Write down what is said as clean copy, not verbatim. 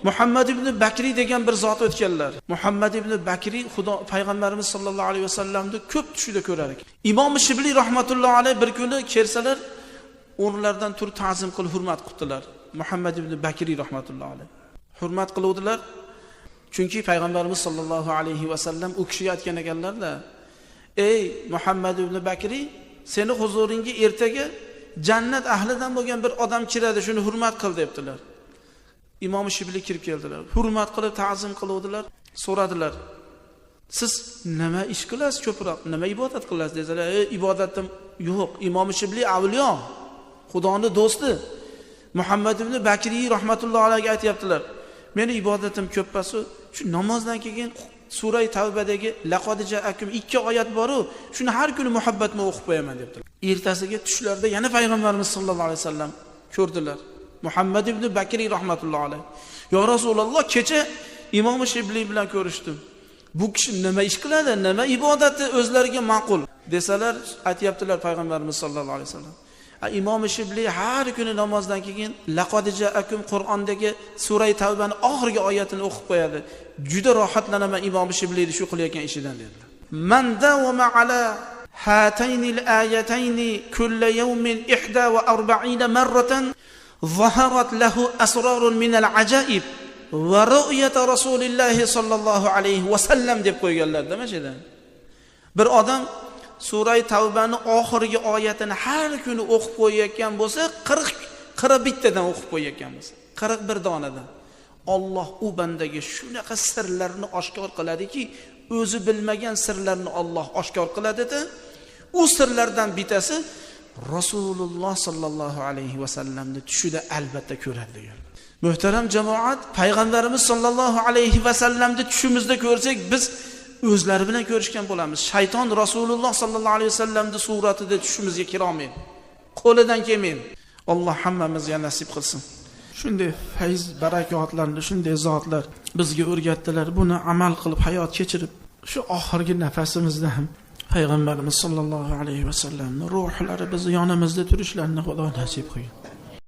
Muhammad ibn Bakri degan bir zot o'tganlar. Muhammad ibn Bakri Xudo payg'ambarimiz sollallohu alayhi vasallamni ko'p tushida ko'rar ekan. Imom Shibliy rahmatullohi alayhi bir kuni kelsalar, o'rnlaridan turib ta'zim qilib hurmat qildilar. Muhammad ibn Bakri rahmatullohi alayhi hurmat qiluvdilar. Chunki payg'ambarimiz sollallohu alayhi vasallam u kishiga aytgan ekanlar-da, "Ey Muhammad ibn Bakri, seni huzuringga ertaga jannat ahlidan bo'lgan bir odam kiradi, shuni hurmat qil" debdilar. Imom Shibli kirib keldilar. Hurmat qilib ta'zim qiluvdilar, so'radilar. Siz nima ish qilasiz ko'proq? Nima ibodat qilasiz desalar, "Ey, ibodatim yo'q." Imom Shibli avliyo, Xudoning do'sti. Muhammad ibn Bakri rahmatullohi alayhi aytayaptilar. Meni ibodatim ko'p pasu, shu namozdan keyin Surai Tavbadagi laqad ja'akum 2 oyat bor-u, shuni har kuni muhabbat bilan o'qib qo'yaman debdilar. Ertasiga tushlarda yana payg'ambarimiz sollallohu alayhi vasallam ko'rdilar. Muhammad ibn Bakri rahmatullohi alayhi. "Ya Rasululloh, kecha Imom Shibli bilan ko'rishdim. Bu kishi nima ish qiladi, nima ibodati o'zlariga ma'qul?" desalar, aytayaptilar payg'ambarimiz sollallohu alayhi vasallam. Imom Shibli har kuni namozdan keyin laqad ja'akum Qur'ondagi Surai Tavbaning oxirgi oyatini o'qib qo'yadi. Juda rohatlanaman Imom Shibliyni shu qilayotgan ishidan dedilar. Man dawama ala hatayni al-ayatayni kulla yawmin 41 marratan zaharat lahu asrarun min al-ajaib va ru'yat Rasulillah sallallohu alayhi va sallam deb qo'yganlar-da mana shu yerda. Bir odam Surai Tavbaning oxirgi oyatini har kuni o'qib qo'yayotgan bo'lsa, 41 tadan o'qib qo'yayotgan bo'lsa, 41 donadan Alloh u bandaga shunaqa sirlarni oshkor qiladiki, o'zi bilmagan sirlarni Alloh oshkor qiladida, u sirlardan bittasi Rasululloh sallallohu alayhi va sallamni tushida albatta ko'radi degan. Muhtaram jamoat, payg'ambarimiz sallallohu alayhi va sallamni tushimizda ko'rsak, biz o'zlari bilan ko'rishgan bo'lamiz. Shayton Rasululloh sallallohu alayhi vasallamning suratida tushimizga kira olmaydi. Qo'lidan kelmaydi. Alloh hammamizga nasib qilsin. Shunday fayz barakotlarni, shunday zotlar bizga o'rgatdilar. Buni amal qilib hayot kechirib, shu oxirgi nafasimizda ham payg'ambarimiz sallallohu alayhi vasallamning ruhlari bizni yonimizda turishlarini Xudo nasib qilsin.